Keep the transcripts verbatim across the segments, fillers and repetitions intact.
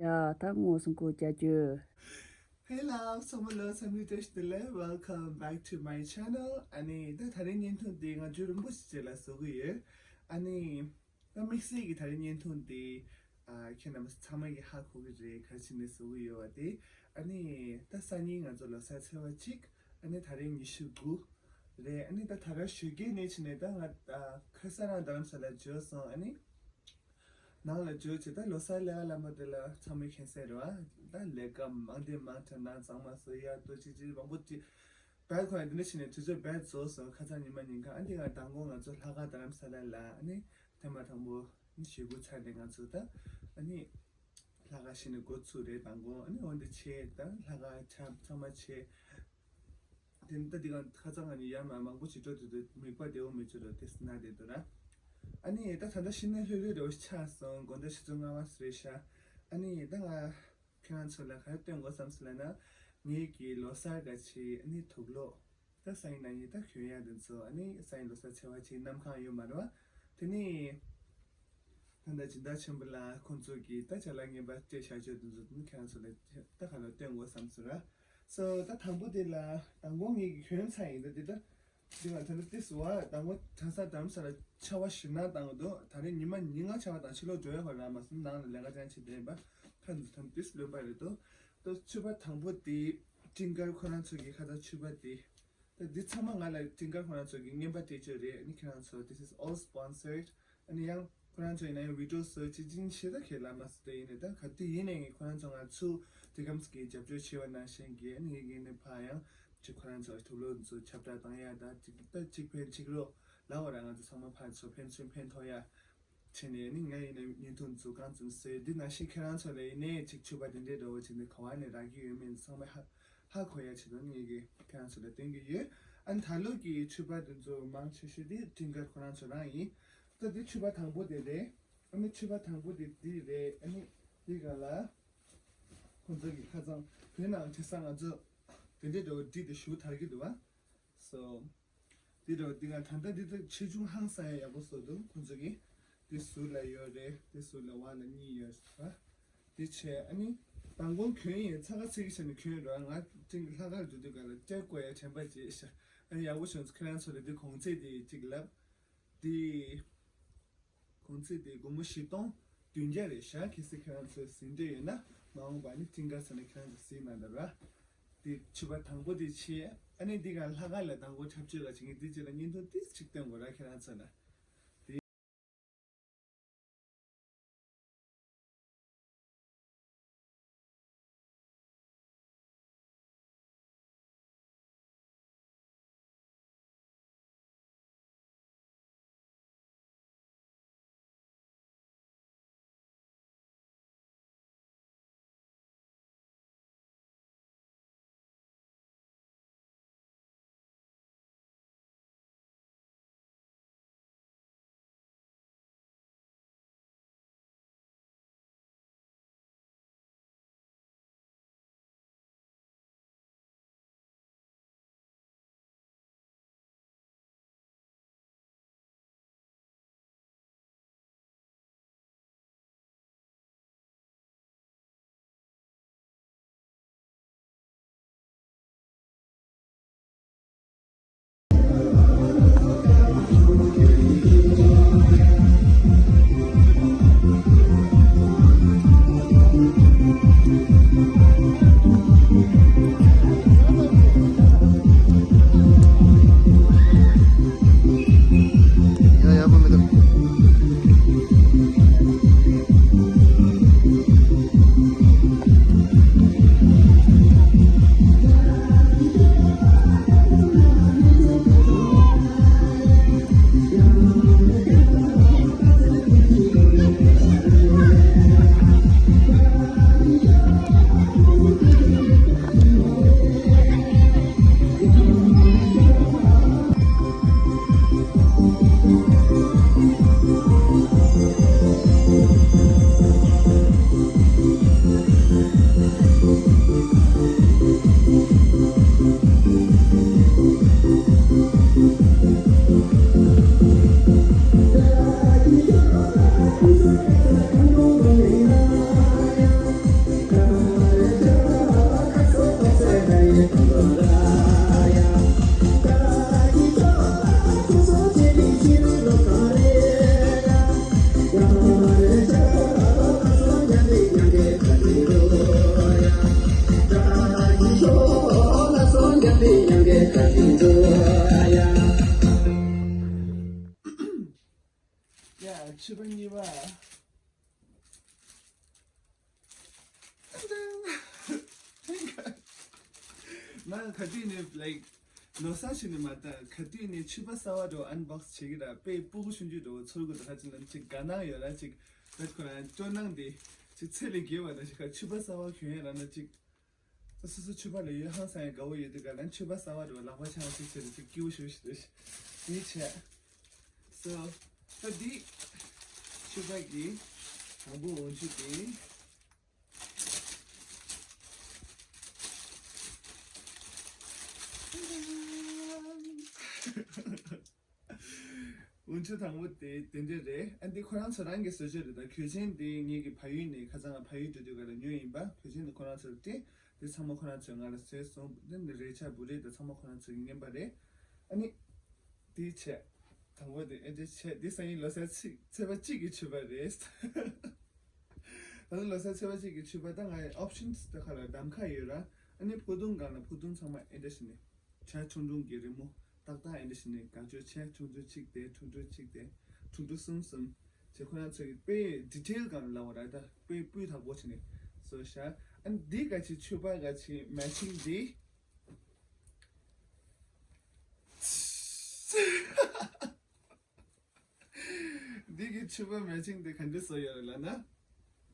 ཡ་ད་ངོ་སོང་ཁོ་ཅ་ཅོ། Hey love, ཚང་མ་ལ་འཚམས་འདྲི་བཀྲ་ཤིས་བདེ་ལེགས། Welcome back to my channel. ཨ་ནི་ད་ད་རིང་བརྙན་ཐུང་འདི་ང་ཚོ་རིན་པོ་ཆེ་ལ་བཟོ་གི་ཡོད། ཨ་ནི་ད་དམིགས་བསལ་གྱི་ད་རིང་བརྙན་ཐུང་འདི་ཨ་ཁྱེད་རྣམས་ཚང་མ་གིས་ཧ་གོ་གི་རེད། ག་རེ་བྱས་ནས་བཟོ་གི་ཡོད་པ་དེ། ཨ་ནི་ད་སང་ཉིན་ང་ཚོ་ལོ་གསར་ཚེས་པ་གཅིག་ཨ་ནི་ད་རིང་ཉི་ཤུ་དགུ་རེད། ཨ་ནི་ད་ད་ར་ཞོགས་ཀས་ནས་བྱས་ནས་ད་ང་ཨ་ཁ་སང་རང་རྡ་རམ་ས་ལ་འབྱོར་སོང་། ཨ་ནི། ནང་ལ་འབྱོར་བྱས་ད་ལོ་གསར་ལས་ཀ་ལ་མ་དེ་ལ་ཚང་མས་མཁྱེན་གསལ་རེད་བ། ད་ལས་ཀ་མང་དེ་མང་དྲ་ནང་གཙང་མ་བཟོ་ཡ་ཏོ་ཅི་ཅི་མང་པོ་ཅི་བལ་ཁོ་ཡ་འདི་འདྲ་བྱས་ནས་དུས་ཚོད་བལ་རྫོགས་སོང་། ཁ་སང་ཉི་མ་ཉིན་གང་ཨ་འདི་ང་མདང་དགོང་ང་ཚོ་ལྷག་དཀར་རྡ་རམ་ས་ལ་ལ་ཨ་ནི་ཐེངས་མ་དང་པོ་ཨ་ནི་ཞེ་དགུ་ཚར་ནས་ང་ཚོ་ད་ཨ་ནི་ལྷག་དཀར་ཤི་ནས་འགོ་ཚུགས་རེད། མདང་དགོང་ཨ་ནི་འོན་ཏེ་ཆེ་ད་ལྷག་དཀར་ཆ་ཚང་མ་ཆེ། དེ་ནི་ད་འདི་ག་ཁ་སང་ང་ནི་ཡར་མར་མང་པོ་ཞིག་འགྲོ་དུས་དུས་མིག་པ་བདེ་བོ་མི་བྱུང་རོ་དེ་སྣ་བདེ་འདུག་ར། ཨ་ནི་ད་ད་ལྟ་ཤི་ན་ལྷོད་ལྷོད་རེ་བ་ཆགས་སོང་། དགོང་དག་ཆུ་ཚོད་ལྔ་པ་རེད་ཤག་ཨ་ནི་ད་ང་ཁྱེད་རང་ཚོ་ལ་ག་རེ་སྟོན་དགོས་བསམ་སོང་ལབ་ན། ངེད་ཀྱི་ལོ་གསར་ག་ཆེ་ཨ་ནི་དུག་ལོག་ད་སང་ཉིན་གནངས་ཉིན་ད་གྱོན་ཡག་དེ་ཚོ་ཨ་ནི་སང་ཉིན་ལོ་གསར་ཚེས་པ་གཅིག་གནམ་གང་ཡོད་མ་རེད་བ། དེ་ནི། ད་ལྟ་སྦྱིན་བདག་ཆེན་པོ་ལགས་ཁོང་ཚོ་གིས་ད་ཅ་ལག་རྔན་པ་སྤྲད་བཞག་ཆོག་དེ་ཚོ་ནི་ཁྱེད་རང་ཚོ་ལ་ད་ག་ལ་སྟོན་དགོས་བསམ་སོང་ར། སོ་ད་དང་པོ་དེ་ལ་དང་པོ་ངེད་ཀྱི་གྱོན་ཚར་ཡིན། ད་འདི་ད་འདི་ང་ད་ལྟ་ཏིས་བ་དང་པོ་དྲན་ས་དམ་ས་ལ་ཆ་བ་ཞིག་ན་བཏང་གི་འདུག་ད་རེས་ཉི་མ་ཉིན་ལྔ་ཆ་བ་དང་ཕྱི་ལོགས་འགྲོ་ཡ་ཧོ་ར་མ་སོང་། ནང་ལ་ལས་ཀ་ཅང་བྱེད་དེ་ཡིན་པ་ཁ་འདུག་ད་ཏིས་ལོན་པ་རེད་འདུག་ད་ཕྱུ་པ་དང་པོ་དེ་ཀྲིང་ཀར་ཁོ་རང་ཚོ་གི་ཁ་ད་ཕྱུ་པ་དེ། ད་འདི་ཚང་མ་ང་ལ་ཀྲིང་ཀར་ཁོ་རང་ཚོ་གི་རྔན་པ་སྤྲད་ཆོག་རེད། ཨ་ནི་ཁྱེད་རང་ཚོ་this is all sponsored. ཨ་ནི་ཡང་ཁོ་རང་ཚོ་ཡིན་ན་ཡང་བི་ཌི་ཡོ་བཟོ་ཅི་ཅིན་ཤེས་ད་ཁྱེད་ལ་མ་སི་ད་ཡིན་ནས་ད་ག་དུས་ཡིན་ནས་ངས་ཁོ་རང་ཚོ་ང་ཚོ་དེ་གམ་སི་གི་རྒྱབ་སྐྱོར་བྱས་པ་ནང་བཞིན་གི་ཨ་ནི་ངས་ངས་ནས་ཕ་ཡང་ཅིག་ཁོ་རང་ཚོ་དུག་ལོག་ཚོ་ཁྱབ་བསྒྲགས་བཏང་ཡ་ད་ཅིག་ད་ཅིག་ཕན་ཅིག་རོགས་ལ་འོ་ར་ང་ཚོ་ཚང་མ་ཕན་ཚོ་ཕན་ཚུན་ཕན་ཐོགས་ཡ། བྱས་ནས་ནི་ང་ཡིན་ན་བརྙན་ཐུང་འཛུགས་གང་ཙམ་བཟོས། འདི་ནང་བཞིན་ཁྱེད་རང་ཚོ་ལ་ཡིན་ནའི་ཅིག་ཕྱུ་པ་དེ་འདྲའི་འདྲ་བོ་བྱས་ནས་ག་བ་ནས་རག་གི་ཡོད་མེད་ཚང་མ་ཧ་ཧ་གོ་ཡ་ཆེད་དུ་ངེད་ཀྱིས་ཁྱེད་རང་ཚོ་ལ་སྟོན་གྱི་ཡོད། ཨ་ནི་ད་ལོ་གི་ཕྱུ་པ་དེ་ཚོ་མང་ཆེ་ཤོས་དེ་ཀྲིང་ཀར་ཁོ་རང་ཚོ་རང་ཡིན། ད་འདི་ཕྱུ་པ་དང་པོ་དེ་རེད། ཨ་ནི་ཕྱུ་པ་དང་པོ་དེ་འདི་རེད། ཨ་ནི་འདི་ག་ལ་ཁོང་ཚོ་གི་ཁ་སང་བོད་ནང་དེ་སང་ང་ཚོ་དེ་འདྲའི་འདྲ་བོ་འདི་དེ་ཞུ་དར་གྱི་འདུག་བ། སོ། འདི་རོ་འདི་ང་ད་ལྟ་འདི་ཚོ་ཆེ་ཆུང་ཧང་སང་ཡ་ཡག་པོ་བཟོ་འདུག་ཁོང་ཚོ་གིས། འདི་ཟུར་ལ་ཡོད་རེད། འདི་ཟུར་ལ་བར་ལ་གཉིས་ཡོད་རེད། འདི་བྱས་ཨ་ནི་མདང་དགོང་གྱོན་ཡིན། ཚ་ཁ་ཚིག་གི་བྱས་ནས་གྱོན་རོགས། ང་ཏིང་ལྷག་དཀར་འགྲོ་དུས་ག་ལ་སྤྲད་དགོས་ཡ་དྲན་པ་བརྗེད་ཤག་ཨ་ནི་ཡག་པོ་བྱུང་ཚོ་ཁྱེད་རང་ཚོ་ལ་འདི་གོང་ཚད་འདི་གཅིག་ལབ། འདི། གོང་ཚད་དེ་སྒོར་མོ་བཞི་སྟོང་བདུན་བརྒྱ་རེད་ཤག་གལ་སྲིད་ཁྱེད་རང་ཚོས་ཟིན་འདོད་ཡོད་ན་མ་འོངས་པ་ནི་ཀྲིང་ཀར་ས་ནས་ཁྱེད་རང་ཚོས་ཟིན་མ་འདྲ་ར། དེ་ཕྱུ་པ་དང་པོ་དེ་བྱས། ཨ་ནི་འདི་ག་ལྷག་དཀར་ལ་དང་པོ་འཁྲབ་སྤྱོད་ལ་བྱེད་མཁན་དེ་རྗེས་ལ་བརྙན་ཐུང་ཏིས་ཅིག་སྟོན་དགོས་ར་ཁྱེད་རང་ཚོ་ལ། དེ། ང་ག་དུས་ནས་like ལོ་གསར་ཞིག་ནས་མ་ད་ག་དུས་ནས་ཕྱུ་པ་གསར་པ་འགྲོ་unbox བྱེད་ཀྱི་ར། དཔེ་སྤུ་གུ་ཆུང་ཆུང་འགྲོ་ཚོར་གི་འདུག་ཧ་ཅང་ལམ་ཅིག་དགའ་སྣང་ཡོད་ར། ཅིག་ད་ཁོ་རང་སྤྲོ་སྣང་དེ་ཅིག་ཚད་ལས་བརྒལ་བ་དང་ཅིག་ཁ་ཕྱུ་པ་གསར་པ་གྱོན་ཡ་ར་ན་ཅིག་ད་སོ་སོ་ཕྱུ་པ་ལ་ཡོད་ཧང་སང་ཡ་དགའ་བོ་ཡོད་དུས་ག་ལ་ཕྱུ་པ་གསར་པ་འགྲོ་ལག་པ་ཆང་ཅིག་ཟེར་ཅིག་སྐྱིད་པོ་ཞུ་ཞུ་ཞུ་ཡིན་བྱས། so ད་འདི་ཕྱུ་པ་གི་དང་པོ་འོག་འཇུག་དེ། འོག་འཇུག་དང་པོ་དེ་དེ་འདྲ་རེད། ཨ་འདི་ཁོ་རང་ཚོ་རང་གི་བཟོ་བཅོས་རེད། ད་གོས་ཆེན་འདི་ངེད་ཀྱི་ཕ་ཡུལ་ནས་ཁ་སང་ང་ཕ་ཡུལ་འགྲོ་དུས་ག་ལ་ཉོས་ཡིན་པ། གོས་ཆེན་འདི་ཁོ་རང་ཚོར་སྤྲད། འདི་ཚང་མ་ཁོ་རང་ཚོས་ང་ལ་བཟོས་སོང་། འདི་ནི་རས་ཆ་འབུ་རས་དང་ཚང་མ་ཁོ་རང་ཚོས་རྔན་པ་རེད། ཨ་ནི་འདི་བྱས། དང་པོ་དེ་ཨེ་འདྲ་བྱས། འདི་སང་ཉིན་ལོ་གསར་ཚེས་ཚེས་པ་གཅིག་གི་ཕྱུ་པ་རེད། ད་ལོ་གསར་ཚེས་པ་གཅིག་གི་ཕྱུ་པ་ད་ང་options་ད་ག་ལ་གདམ་ཁ་ཡོད་ར། ཨ་ནི་ཕུ་ཐུང་སྒང་ལ་ཕུ་ཐུང་ཚང་མ་ཨེ་འདྲ་བྱས་ནས་བྱ་ཁྲུང་ཁྲུང་གི་རི་མོ་ཏག་ཏག་ཨེ་འདྲ་བྱས་ནས་དགའ་སྐྱོ་བྱས། ཁྲུང་ཁྲུང་གཅིག་དེ་ཁྲུང་ཁྲུང་གཅིག་དེ་ཁྲུང་ཁྲུང་གསུམ་གསུམ་བྱས། ཁོ་རང་ཚོ་གི་དཔེ་detail་སྒང་ལ་ལབ་པ་ར། ད་དཔེ་སྤུས་དག་པོ་བྱས་ནས་བཟོས་ཤག་ཨ་ནི་འདི་ག་ཅི་ཕྱུ་པ་ག་ཅི་matching་འདི། འདི་གི་ཕྱུ་པ་matching་དེ་ག་འདྲ་བཟོས་ཡོད་རེད་ལབ་ན།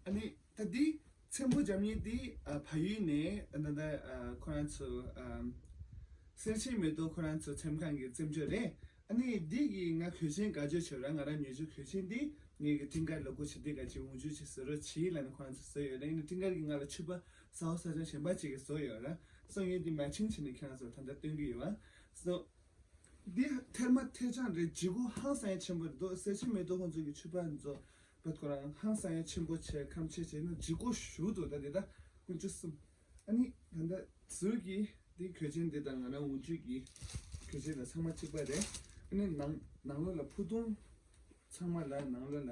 ཨ་ནི་ད་འདི་ཚེམ་བུ་འཇམ་ཡིན་འདི་ཨ་ཕ་ཡུལ་ནས་ཨ་ད་ད་ཨ་ཁོ་རང་ཚོ་ཨ་གསེར་ཆེན་མེ་ཏོག་ཁོ་རང་ཚོ་ཚེམ་ཁང་གི་རྩེད་འཇོ་རེད། ཨ་ནི་འདི་གི་ང་གོས་ཆེན་དགའ་སྐྱོ་བྱོས་ར། ང་རང་ཉོས་ཆོག་གོས་ཆེན་འདི་ངེད་ཀྱི་ཊིང་ཀར་ལ་སྐུ་ཆེ་འདི་ག་ཅི་འོག་འཇུག་ཅིག་བཟོ་རོགས་བྱེད་ལབ་ནས་ཁོ་རང་ཚོ་བཟོས་ཡོད་རེད། ཨ་ནི་ཊིང་ཀར་གི་ང་ལ་ཕྱུ་པ་གསར་པ་གསར་རྐྱང་གཞན་པ་ཅིག་གི་བཟོས་ཡོད་ར། སོ་ངས་འདི་matching་བྱས་ནས་ཁྱེད་རང་ཚོར་ད་ལྟ་སྟོན་གི་ཡོད་པ། སོ། འདི་ཐེར་མ་ཐེར་ཆང་རེད། ལྗིད་ཁོག་ཧང་སང་ཡ་ཆེན་པོ་རེད་འདུག་གསེར་ཆེན་མེ་ཏོག་ཁོང་ཚོ་གི་ཕྱུ་པ་ཚོ་བད་ཁོ་རང་ཧང་སང་ཡ་ཆེན་པོ་བྱས་ཁམ་ཆེ་བྱས་ན་ལྗིད་ཁོག་ཞུ་འདུག་ད་འདི་ད་ཀུན་སྤྱོད་གསུམ། ཨ་ནི་ད་ལྟ་ཟུར་གྱི་འདི་གོས་ཆེན་འདི་དང་ང་རང་འོག་འཇུག་གི་གོས་ཆེན་དང་ཚང་མ་གཅིག་པ་རེད། ཨ་ནི་ནང་ནང་ལོགས་ལ་ཕུ་ཐུང་ཚང་མ་ལ་ནང་ལོགས་ལ།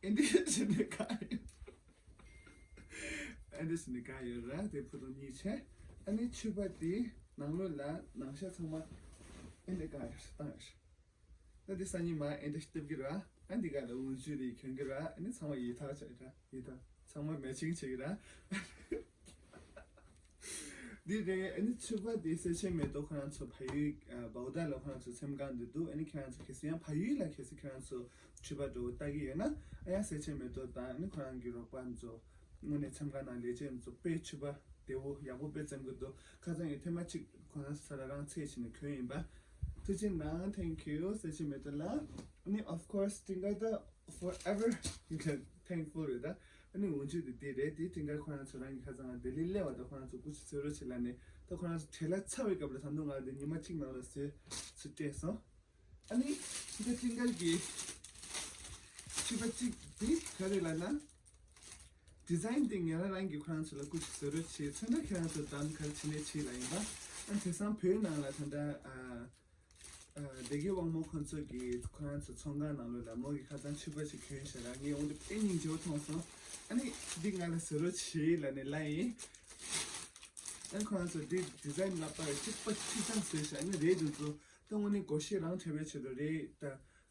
ཨེ་འདི་བྱས་ནས་ག་ཡོད། ཨེ་འདི་བྱས་ནས་ག་ཡོད་ར། དེ་ཕུ་ཐུང་གཉིས་བྱས། ཨ་ནི་ཕྱུ་པ་དེ་ནང་ལོགས་ལ་ནང་ཤ་ཚང་མ་ཨེ་འདི་ག་ཡོད་བཏང་ཡོད། ཨ་འདི་སང་ཉིན་མ་ཨེ་འདི་སྟབས་ཀྱི་ར། ཨ་འདི་ག་ལ་འོག་འཇུག་རེ་གྱོན་གྱི་ར། ཨ་ནི་ཚང་མ་ཡི་ཐག་ཆོད་ར། ཡི་ཐག་ཚང་མ་matching་བྱེད་ཀྱི་ར། འདི་རེད། ཨ་ནི་ཕྱུ་པ་དེ་གསེར་ཆེན་མེ་ཏོག་ཁོ་རང་ཚོ་ཕ་ཡུལ་ཨ་བའོ་ད་ལ་ཁོ་རང་ཚོ་ཚེམ་ཁང་དུ་འདུག་ཨ་ནི་ཁྱེད་རང་ཚོ་གལ་སྲིད་ཡང་ཕ་ཡུལ་ལ་གལ་སྲིད་ཁྱེད་རང་ཚོ་ཕྱུ་པ་འགྲོ་ལྟ་གི་ཡོད་ན། ཨ་ཡང་གསེར་ཆེན་མེ་ཏོག་དང་ཨ་ནི་ཁོ་རང་གི་རོགས་པ་ཚོ་དངོས་གནས་ཚེམ་ཁང་ནང་ལས་བྱེད་ཚོ་དཔེ་ཕྱུ་པ་བདེ་བོ་ཡག་པོ་དཔེ་བཙེམ་གི་འདུག་ཁ་སང་ཡང་ཐེངས་མ་གཅིག་ཁོ་རང་ཚོ་ལ་རང་ཚད་བྱས་ནས་གྱོན་ཡིན་པ། ཐུགས་རྗེ་གནང་། Thank you། གསེར་ཆེན་མེ་ཏོག་ལ། ཨ་ནི་of course་ཊིང་ཀར་ད་forever you can thankful་རེད་ད། ཨ་ནི་འོག་འཇུག་དེ་འདི་རེད། དེ་ཊིང་ཀར་ཁོ་རང་ཚོ་རང་གི་ཁ་སང་ལྡི་ལི་སླེབས་པ་དང་ཁོ་རང་ཚོ་སྐུ་མཁྱེན་གསོལ་རས་ཆེ་ལབ་ནས། ད་ཁོ་རང་ཚོ་བྲེལ་བ་ཚ་བའི་སྐབས་ལ་ད་དུང་ང་ལ་དེ་ཉི་མ་གཅིག་ནང་ལ་བཟོས་ཚུལ་སྤྲད་སོང་། ཨ་ནི་འདི་ཊིང་ཀར་གྱི་ཕྱུ་པ་གཅིག་འདི་ག་རེ་ལབ་ན། ཌི་ཛའིན་འདི་ང་རང་རང་གིས་ཁོ་རང་ཚོ་ལ་སྐུ་མཁྱེན་གསོལ་རས་ཆེ། ཚོན་ཁྲ་ཁྱེད་རང་ཚོ་བདམས་ག་རེ་བྱེད་ནས་བྱེད་ལབ་ཡིན་པ། ཨ་ནི་དེང་སང་བོད་ནང་ལ་ད་ལྟ་ཨ། ཨ་སྡེ་དགེ་དབང་མོ་ཁོང་ཚོ་གི་ཁོ་རང་ཚོ་ཚོང་ཁང་ནང་ལོགས་ལ་མོ་གི་ཁ་སང་ཕྱུ་པ་ཞིག་གྱོན་ཤག་ར། ངས་འོ་འདི་དཔེ་སྙིང་རྗེ་པོ་མཐོང་སོང་། ཨ་ནི་འདི་ང་ལ་གསོལ་རས་ཆེ་ལབ་ནས་ལབ་ཡིན། ཨ་ནི་ཁོ་རང་ཚོ་འདི་ཌི་ཛའིན་ལབ་པ་གཅིག་པ་གཅིག་རྐྱང་བཟོས་ཤག་ཨ་ནི་རས་དེ་ཚོ་ད་དངོས་གནས་སྒོར་གཞས་རང་འཁྲབ་པའི་ཆེད་དུ་རས་ད་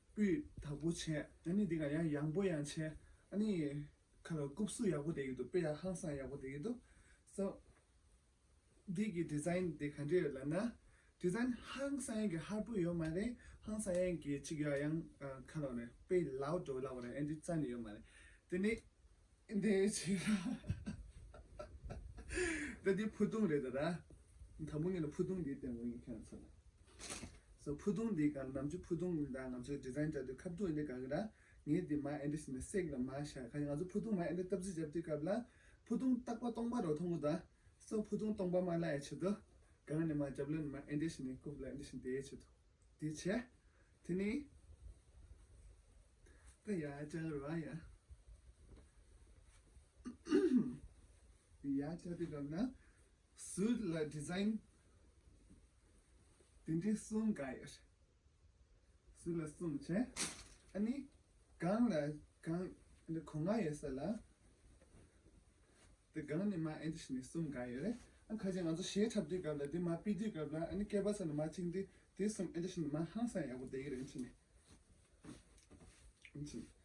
སྤུས་དག་པོ་བྱས། ཨ་ནི་འདི་ག་ཡང་ཡང་པོ་ཡང་བྱས། ཨ་ནི་ཁ་ལ་རྐུབ་སུ་ཡག་པོ་བསྡད་ཀྱི་འདུག་དཔེ་ཡང་ཧང་སང་ཡག་པོ་བསྡད་ཀྱི་འདུག་སོ། འདི་གི་ཌི་ཛའིན་འདི་ག་འདྲ་ཡོད་ལབ་ན། ཌི་ཛའིན་ཧང་སང་ཡ་གི་ཧར་པོ་ཡོད་མ་རེད། ཧང་སང་ཡ་གི་ཅིག་ཡ་ཡང་ཨ་ཁ་ལོ་རེད། དཔེ་ལའུ་ཌི་འགྲོ་ལབ་པ་རེད། ཨེ་འདི་རྩ་ནས་ཡོད་མ་རེད། དེ་ནི་འདི་ཆེ་ར། ད་འདི་ཕུ་ཐུང་རེད་ད་ར། དང་པོ་ངས་ལ་ཕུ་ཐུང་འདི་སྟོན་དགོས་ཡིན་ཁྱེད་ཚོ་ལ། སོ་ཕུ་ཐུང་འདི་ག་ནམ་རྒྱུན་ཕུ་ཐུང་དང་ང་ཚོའི་ཌི་ཛའིན་འདྲ་དུས་ཁ་ཐུག་འདི་ག་གི་ར། ངས་འདི་མ་ཨེ་འདི་ཞིག་ནས་སེག་ལ་མ་ཤ་ཁ་ང་ཚོ་ཕུ་ཐུང་མ་ཨེ་འདི་སྟབས་གཅིག་བརྒྱབ་དུས་སྐབས་ལ་ཕུ་ཐུང་རྟག་པ་སྟོང་པ་རོ་མཐོང་གི་ད། སོ་ཕུ་ཐུང་སྟོང་པ་མ་ལ་ཡ་ཆེད་དུ། གང་ནས་མ་རྒྱབ་ལོན་མ་ཨེ་འདྲ་ཞིག་ནས་རྐུབ་ལ་ཨེ་འདྲ་ཞིག་དེའི་ཆེད་དུ། དེ་བྱས། དེ་ནི། ད་ཡ་ཅག་ར་ཡ། ཡ་ཅག་དེ་རབ་ན། ཟུར་ལ་ཌི་ཛའིན། དེ་འདྲའི་གསུམ་ག་ཡོད། ཟུར་ལ་གསུམ་བྱས། ཨ་ནི། གང་ལ་གང་། འདི་གོང་ང་ཡོད་ས་ལ། དེ་སྒང་ནས་མ་ཨེ་འདི་ཞིག་ནས་གསུམ་ག་ཡོད་རེད། ཨ་ཁ་ཅིག་ང་ཚོ་གཞས་འཁྲབ་དུས་སྐབས་ལ་དེ་མ་ཕུད་དུས་སྐབས་ལ་ཨ་ནི་སྐེད་པ་ས་ནས་མ་བཅིངས་དུས་དེ་གསུམ་ཨེ་འདི་ཞིག་ནས་མ་ཧང་སང་ཡག་པོ་བསྡད་ཀྱི་རེད་ཨེ་འདི་ཞིག་ནས། ཨེ་འདི་ཞིག་ནས།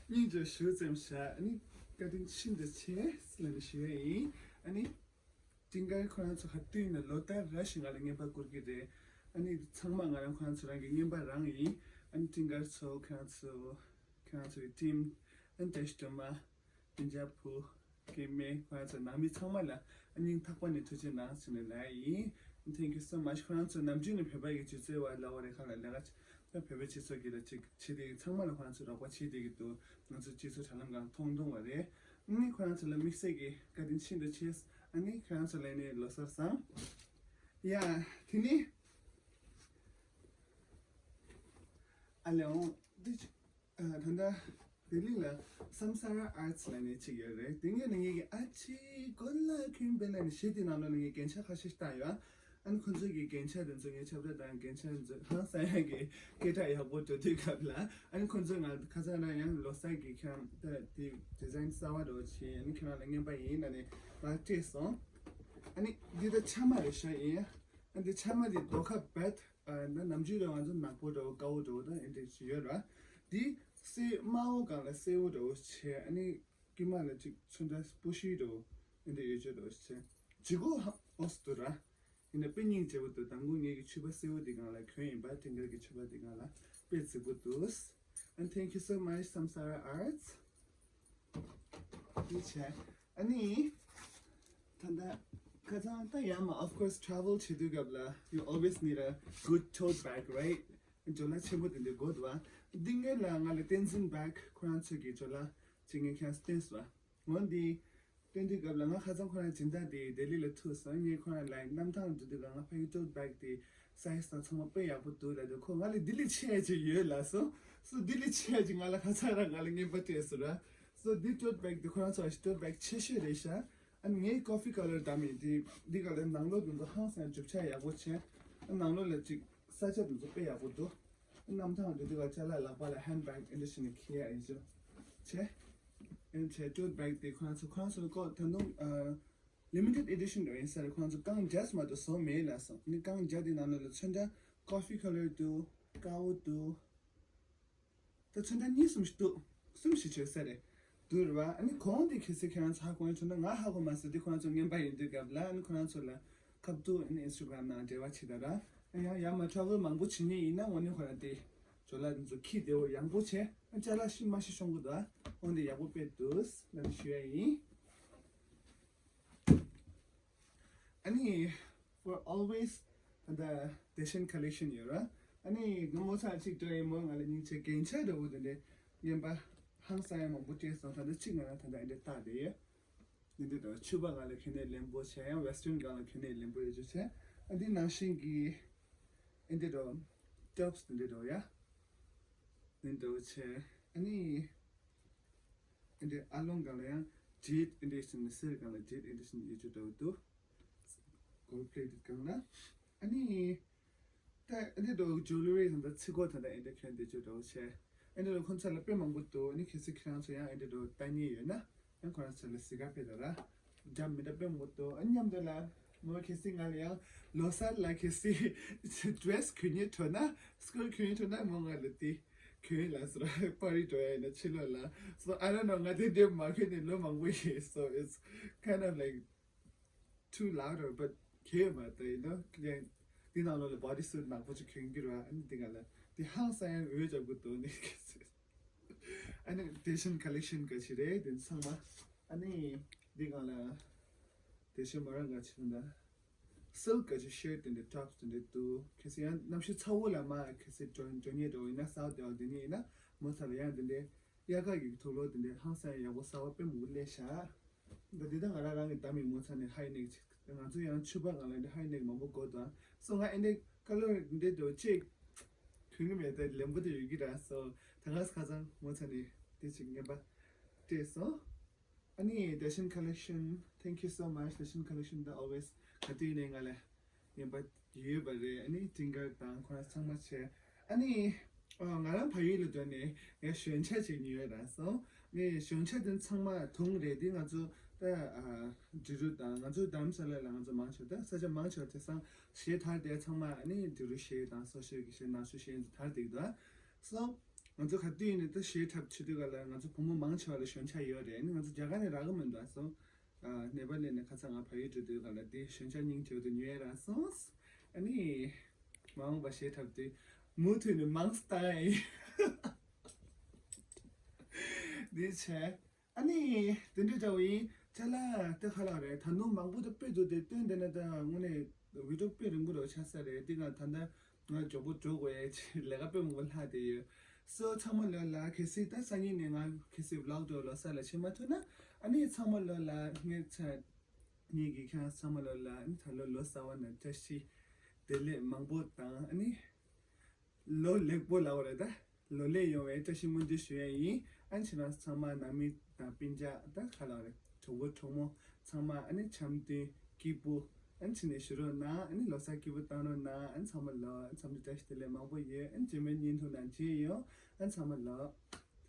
སྙིང་རྗེ་ཞུ་ཙམ་བྱ་ཨ་ནི། བཀའ་དྲིན་ཤིན་ཏུ་ཆེ་ལབ་ནས་ཞུ་ཡ་ཡིན། ཨ་ནི། སྤྲིན་དཀར་ཁོ་རང་ཚོ་ག་དུས་ཡིན་ན་ལོ་ལྟར་ར་ཞིག་ང་ལ་རྔན་པ་བསྐུར་གྱི་རེད། ཨ་ནི་ཚང་མ་ང་རང་ཁོ་རང་ཚོ་རང་གི་རྔན་པ་རང་ཡིན། ཨ་ནི་སྤྲིན་དཀར་ཚོ་ཁྱེད་རང་ཚོ་ཁྱེད་རང་ཚོ་གི་ཊིམ། ཨ་ནི་བཀྲ་ཤིས་སྒྲོལ་མ། སྤུན་ཀྱག་བུ། སྐྱེ་དམན་ཁོ་རང་ཚོ་ནང་མི་ཚང་མ་ལ་ཨ་སྙིང་ཐག་པ་ནས་ཐུགས་རྗེ་གནང་ཟེར་ནས་ལབ་ཡིན། Thank you so much. ཁོ་རང་ཚོ་ནམ་རྒྱུན་ནས་བོད་པ་གི་སྤྱི་ཚོགས་བར་ལ་བ་རེ་ཁ་ལ་ལས་ཀ་ད་བོད་པའི་སྤྱི་ཚོགས་ཀྱི་ལ་ཅིག་བྱེད་དེ་ཚང་མ་ལ་ཁོ་རང་ཚོ་རོགས་པ་བྱེད་དེ་གི་འདུག་ང་ཚོ་སྤྱི་ཚོགས་དྲ་ལམ་སྒང་མཐོང་མཐོང་བ་རེད། ཨ་ནི་ཁོ་རང་ཚོ་ལ་དམིགས་བསལ་གྱི་བཀའ་དྲིན་ཤིན་ཏུ་ཆེ། ཨ་ནི་ཁོ་རང་ཚོ་ལ་ནི་ལོ་གསར་བཟང་། ཡ། དེ་ནི། ཨ་ལེ་འོང་། འདི་ཅི། ཨ། ད་ལྟ་ལྡི་ལི་ལ་Samsara Arts ལབ་ནས་ཅིག་ཡོད་རེད། དེ་ངས་ནི་ངེད་ཀྱི་ཨ་ཅེ་གོ་ལ་ཁྱོད་འབེ་ལ་ནི་གཞས་དེ་ནང་ལོགས་ནས་ངས་རྒྱན་ཆ་ཁ་ཤས་བཏང་ཡོད། ཨ་ནི་ཁོ་ཚོ་གི་རྒྱན་ཆ་དེ་ཚོ་ངས་ཁྱབ་བསྒྲགས་དང་རྒྱན་ཆ་དེ་ཚོ་ཧང་སང་ཡག་གི་སྐད་གྲགས་ཡག་པོ་འགྲོ་དུས་སྐབས་ལ། ཨ་ནི་ཁོ་ཚོས་ང་ཁ་སང་རང་ཡང་ལོ་གསར་གྱི་ཁྱེད་རང་ད་དེ་ཌི་ཛའིན་གསར་བ་འདྲ་བོ་བྱས། ཨ་ནི་ཁྱེད་རང་ལ་རྔན་པ་ཡིན་ལབ་ནས་ང་སྤྲད་སོང་། ཨ་ནི་འདི་ད་ཆ་མ་རེད་ཤག་ཡིན། ཨ་འདི་ཆ་མ་འདི་རྡོ་ཁ་བེད། ཨ་ན་ནམ་རྒྱུན་རེ་ང་ཚོ་ནག་པོ་འདྲ་བོ་དཀར་པོ་འདྲ་བོ་དང་ཨེ་འདྲ་ཞིག་ཡོད་ར། འདི་སེ་དམར་པོ་སྒང་ལ་སེར་པོ་འདྲ་བོ་བྱས། ཨ་ནི་དཀྱིལ་མ་ལ་ཅིག་ཚོན་ཁྲ་སྤུ་ཤི་འདྲ་བོ་ཨེ་འདྲ་ཡོད་ཅོག་འདྲ་བོ་བྱས། ལྗིད་ཁོག་ཧ་ཨོ་སི་འདུག་ར། ཡིན་ན་དཔེ་སྙིང་རྗེ་པོ་འདུག་དང་པོ་ངེད་ཀྱི་ཕྱུ་པ་སེར་པོ་འདི་སྒང་ལ་གྱོན་ཡིན་པ། སྤྲིན་དཀར་གྱི་ཕྱུ་པ་འདི་སྒང་ལ་དཔེ་རྫིག་པོ་འདུག And thank you so much, Samsara Arts. འདི་བྱས། ཨ་ནི། ད་ལྟ་ཁ་སང་ད་ཡང་མ། of course travel བྱེད་དུས་སྐབས་ལ་you always need a good tote bag, right? ཇོ་ལ་ཆེན་པོ་དེ་འདྲ་དགོས་འདུག་བ། འདི་སྔོན་ལ་ང་ལ་Tenzin bag ཁོ་རང་ཚོ་གི་ཇོ་ལ་ཅིག་ངས་ཁྱེད་རང་སྟོན་སོང་བ། འོ་འདི་སྟོན་དུས་སྐབས་ལ་ང་ཁ་སང་ཁོ་རང་སྦྱིན་བདག་དེ་ལྡི་ལི་ལ་ཐུག་སོང་། ངས་ཁོ་རང་ལ་གནམ་ཐང་འགྲོ་དུས་སྐབས་ང་ཕ་གི་tote bag དེ་size དང་ཚང་མ་དཔེ་ཡག་པོ་འདུག་ལབ་དུས་ཁོ་ང་ལ་འདི་ལས་ཆེ་ཡ་ཅིག་ཡོད་ལབ་སོང་། སོ་འདི་ལས་ཆེ་ཡ་ཅིག་ང་ལ་ཁ་སང་རང་ང་ལ་རྔན་པ་སྤྲད་སོང་ར། སོ་འདི་tote bag དེ་ཁོ་རང་ཚོ་tote bag ཆེ་ཤོས་རེད་ཤག་ཨ་ནི་ངའི་coffee colour བདམས་ཡིན། དེ་འདི་ག་ལ་ནང་ལོགས་དེ་ཚོ་ཧང་སང་རྒྱུ་ཆ་ཡག་པོ་བྱས། ཨ་ནང་ལོགས་ལ་ཅིག་ས་ཆ་དེ་ཚོ་དཔེ་ཡག་པོ་འདུག་གནམ་ཐང་དུ་འདི་ག་ཅ་ལག་ལག་པ་ལ་hand bag ཨེ་འདྲ་བྱས་ནས་འཁྱེར་ཡ་ཡིན་ཅོ་བྱས། ཨེ་བྱས་tote bag དེ་ཁོ་རང་ཚོ་ཁོ་རང་ཚོ་ལ་ཀོ་ད་དུང་ཨ་limited edition འདྲ་ཡིན་ས་རེད། ཁོ་རང་ཚོ་རྐང་བརྒྱ་ཙམ་མ་གཏོགས་བཟོ་མེད་ལབ་སོང་། ཨ་ནི་རྐང་བརྒྱ་དེ་ནང་ལོགས་ལ་ཚོན་ཁྲ་coffee colour འདུག་དཀར་པོ་འདུག་ད་ཚོན་ཁྲ་གཉིས་གསུམ་ཞིག་འདུག་གསུམ་ཞིག་བྱས་ས་རེད། འདུག་རེད་བ། ཨ་ནི་གོང་དེ་གལ་སྲིད་ཁྱེད་རང་ཚོ་ཧ་གོ་ཡོད་ན། ང་ཧ་གོ་མ་སོང་། དེ་ཁོ་རང་ཚོ་རྔན་པ་ཡིན་དུས་སྐབས་ལ། ཨ་ནི་ཁོ་རང་ཚོ་ལ་ཁ་ཐུག་ཨ་ནི་Instagram ནང་འབྲེལ་བ་བྱེད་ད་ར། ཨ་ཡང་ཡང་མ་travel མང་པོ་བྱེད་མཁན་ཡིན་ན་དངོས་གནས་ཁོ་རང་དེ་ཇོ་ལ་དེ་ཚོ་ཁྱི་དེ་བོ་ཡང་པོ་བྱས། ཨ་ཅ་ལག་ཤི་མ་ཤི་ཤོང་གི་འདུག་འོན་ཏེ་ཡག་པོ་དཔེ་འདུག་ལབ་ཞུ་ཡ་ཡིན། ཨ་ནི་for always ད་ལྟ་Daishin collection ཡོད་ར། ཨ་ནི་ང་མོ་ཚ་གཅིག་འགྲོ་ཡིན་མོ། ང་ལ་སྙིང་རྗེ་རྒྱན་ཆ་འདྲ་བོ་དེ་འདྲའི་རྔན་པ་ཧང་སང་ཡ་མང་པོ་སྤྲད་སོང་། ད་ལྟ་གཅིག་ང་རང་ད་ལྟ་ཨེ་འདྲ་བཏགས་བསྡད་ཡོད། འདི་འདྲ་འདྲ་བོ་ཕྱུ་པ་སྒང་ལ་གྱོན་ནས་ལེན་པོ་བྱས། ཡང་western སྒང་ལ་གྱོན་ནས་ལེན་པོ་ཡོད་ཅོ་བྱས། ཨ་འདི་ནང་བཞིན་གྱི་ཨེ་འདྲ་འདྲ་བོ་tops འདི་འདྲ་འདྲ་བོ་ཡ། འདི་འདྲ་བོ་བྱས། ཨ་ནི་ཨེ་འདྲ་ཨ་ལོང་སྒང་ལ་ཡང་jade ཨེ་འདྲ་ཞིག་ནི་སེར་སྒང་ལ་jade ཨེ་འདྲ་ཞིག་ནི་ཡོད་ཅོ་འདྲ་བོ་འདུག gold plated སྒང་ལ། ཨ་ནི་ད་ཨེ་འདྲ་འདྲ་བོ་jewellery དང་ད་ཚིག་གོ་ད་ད་ཨེ་འདྲ་གྱོན་བསྡད་ཅོ་འདྲ་བོ་བྱས། ཨེ་འདྲ་འདྲ་ཁོང་ཚ་ལ་དཔེ་མང་པོ་འདུག་ཨ་ནི་གལ་སྲིད་ཁྱེད་རང་ཚོ་ཡང་ཨེ་འདྲ་འདྲ་བོ་ལྟ་མཁན་ཡོད་ན། ཡང་ཁོ་རང་ཚོ་ལ་གཟིགས་ག་ཕེབས་དང་ར། འདྲ་མི་འདྲ་དཔེ་མང་པོ་འདུག་ཨ་མཉམ་དུ་ལ་མོ་གལ་སྲིད་ང་ལ་ཡང་ལོ་གསར་ལ་གལ་སྲིད་dress གྱོན་སྙིང་བྲོ་ན། skirt གྱོན་སྙིང་བྲོ་ན་མོ་ང་ལ་དེ་གྱོན་ལ་སོ་ར། party འགྲོ་ཡ་ཡིན་ན་ཕྱི་ལོགས་ལ། so I don't know. ང་དེ་འདྲ་མ་གྱོན་ནས་ལོ་མང་པོ་ཡིན། so it's kind of like too louder, but གལ་མ་གཏོགས་ཡིན་ནོ། ཡང་འདི་ནང་ལོགས་ལ་body suit ནག་པོ་ཅིག་གྱོན་གྱི་ར། ཨ་ནི་འདི་ག་ལ་འདི་ཧང་སང་ཡང་འོས་འཇོག་གི་འདུག་ནི། ཨ་ནི་Daishin collection ག་ཅི་རེད་དེ་ཚང་མ། ཨ་ནི་འདི་ག་ལ་Daishin མོ་རང་ག་ཅི་ན་silk ག་ཅི་shirt དེ་འདྲ་tops དེ་འདྲ་འདུག་གལ་སྲིད་ཡང་གནམ་གཤིས་ཚ་བོ་ལ་མ་གལ་སྲིད་འགྲོ་འགྲོ་ཉེ་འགྲོ་ཡིན་ན། south དེ་འོ་དེ་ནས་ཡིན་ན་མོ་ཚ་ལ་ཡང་དེ་འདྲའི་དབྱར་ཁ་གི་དུག་ལོག་དེ་འདྲའི་ཧང་སང་ཡག་པོ་གསར་པ་དཔེ་མང་པོ་སླེབས་ཤག་ད་འདི་ད་ང་རང་རང་གི་བདམས་ཡིན། ངོ་ཚ་ནས་high neck ཅིག་ང་ཚོ་ཡང་ཕྱུ་པ་སྒང་ལ་འདི་high neck མང་པོ་དགོས་དང་། so ང་ཨེ་འདྲའི་color འདི་འདྲ་ཅིག་གྱོན་གི་མེད། ད་ལེན་པོ་དེ་ཡོད་ཀྱི་ར། so ད་ང་ཁ་སང་ངོ་ཚ་ནས་དེ་ཅིག་རྔན་པ་སྤྲད་སོང་། ཨ་ནི་Daishin collection, thank you so much Daishin collection ད་always ག་དུས་ནས་ང་ལ་རྔན་པ་ཡོད་པ་རེད། ཨ་ནི་ཊིང་གར་དང་ཁོ་རང་ཚང་མ་བྱས། ཨ་ནི་ཨ་ང་རང་ཕ་ཡུལ་ལ་འགྲོ་ནས་ངས་ཞོན་ཆ་ཅིག་ཉོས་རག་སོང་། ངས་ཞོན་ཆ་དེ་ཚང་མ་དུང་རེད། དེ་ང་ཚོ་ད་ཨ་འབྲི་རུ་དང་ང་ཚོ་རྡ་རམ་ས་ལ་ལ་ང་ཚོ་མང་ཆེ་བ་ད་ས་ཆ་མང་ཆེ་བ་དེང་སང་གཞས་དར་དེ་ཚང་མ་ཨ་ནི་འབྲི་རུ་གཞས་དང་སོ་གཞས་ཀྱི་གཞས་ནང་ཆོས་གཞས་ཚོ་དར་དེ་འདུག་སོང་། ང་ཚོ་ག་དུས་ཡིན་ནའི་ད་གཞས་འཁྲབ་བྱེད་དུས་ག་ལ་ང་ཚོ་བུ་མོ་མང་ཆེ་བ་ལ་ཞོན་ཆ་ཡོད་རེད། ཨ་ནི་ང་ཚོ་རྒྱ་གར་ནས་རག་གི་མི་འདུག་སོང་། ཨ། ནེ་པ་ལི་ནས་ཁ་སང་ང་བལ་ཡུལ་འགྲོ་དུས་ག་ལ་དེ་ཞོན་ཆ་སྙིང་རྗེ་པོ་དེ་ཉོས་ཡ་རག་སོང་། ཨ་ནི་མ་འོངས་པ་གཞས་འཁྲབ་དུས་མུ་མཐུད་ནས་མང་སྟེ་བཏང་ཡ་ཡིན། འདི་བྱས། ཨ་ནི་དེ་འདྲ་འདྲ་བོ་ཡིན། ཅ་ལག་དེ་ག་ལ་རེད། ད་དུང་མང་པོ་དེ་སྤོས་འདུག་དེ་སྟོན་དེ་ན་ད་དངོས་གནས་བི་ཌིའོ་དཔེ་རིང་པོ་རུ་ཆགས་ས་རེད། དེ་ག་ད་ལྟ་ང་མགྱོགས་པོ་འགྲོ་དགོས་ཡ་ཆེ་ལས་ཀ་དཔེ་མང་པོ་ལྷག་བསྡད་ཡོད། སོ་ཚང་མ་ལོ་ལ་གལ་སྲིད་ད་སང་ཉིན་ནས་ང་གལ་སྲིད་བི་ལོག་དུ་ལོ་གསར་ལ་ཕྱིན་མ་ཐུབ་ན། ཨ་ནི་ཚང་མ་ལོ་ལ་ངས་ཚ་ངེད་ཀྱི་ཁྱེད་རང་ཚང་མ་ལོ་ལ་ཨ་ནི་ད་ལོ་ལོ་གསར་བ་ན་བཀྲ་ཤིས་བདེ་ལེགས་མང་པོ་དང་། ཨ་ནི་ལོ་ལེགས་པོ་ལབ་པ་རེད། ད་ལོ་ལེགས་ཡོང་བའི་བཀྲ་ཤིས་སྨོན་འདུན་ཞུ་ཡ་ཡིན། ཨ་ནི་ཁྱེད་རང་ཚང་མ་ནང་མི་དང་སྤུན་ཀྱག་ད་ག་ལ་རེད། གྲོགས་པོ་གྲོགས་མོ་ཚང་མ་ཨ་ནི་འཆམ་མཐུན་སྐྱིད་པོ་ཨ་ནི་ཕྱི་ནས་བཞུགས་རོགས་གནང་། ཨ་ནི་ལོ་གསར་སྐྱིད་པོ་བཏང་རོགས་གནང་། ཨ་ནི་ཚང་མ་ལོ་ཨ་ནི་འཚམས་འདྲི་བཀྲ་ཤིས་བདེ་ལེགས་མང་པོ་ཡོད། ཨ་ནི་རྗེས་མའི་བརྙན་ཐུང་ནང་མཇལ་ཡོང་། ཨ་ནི་ཚང་མ་ལོ།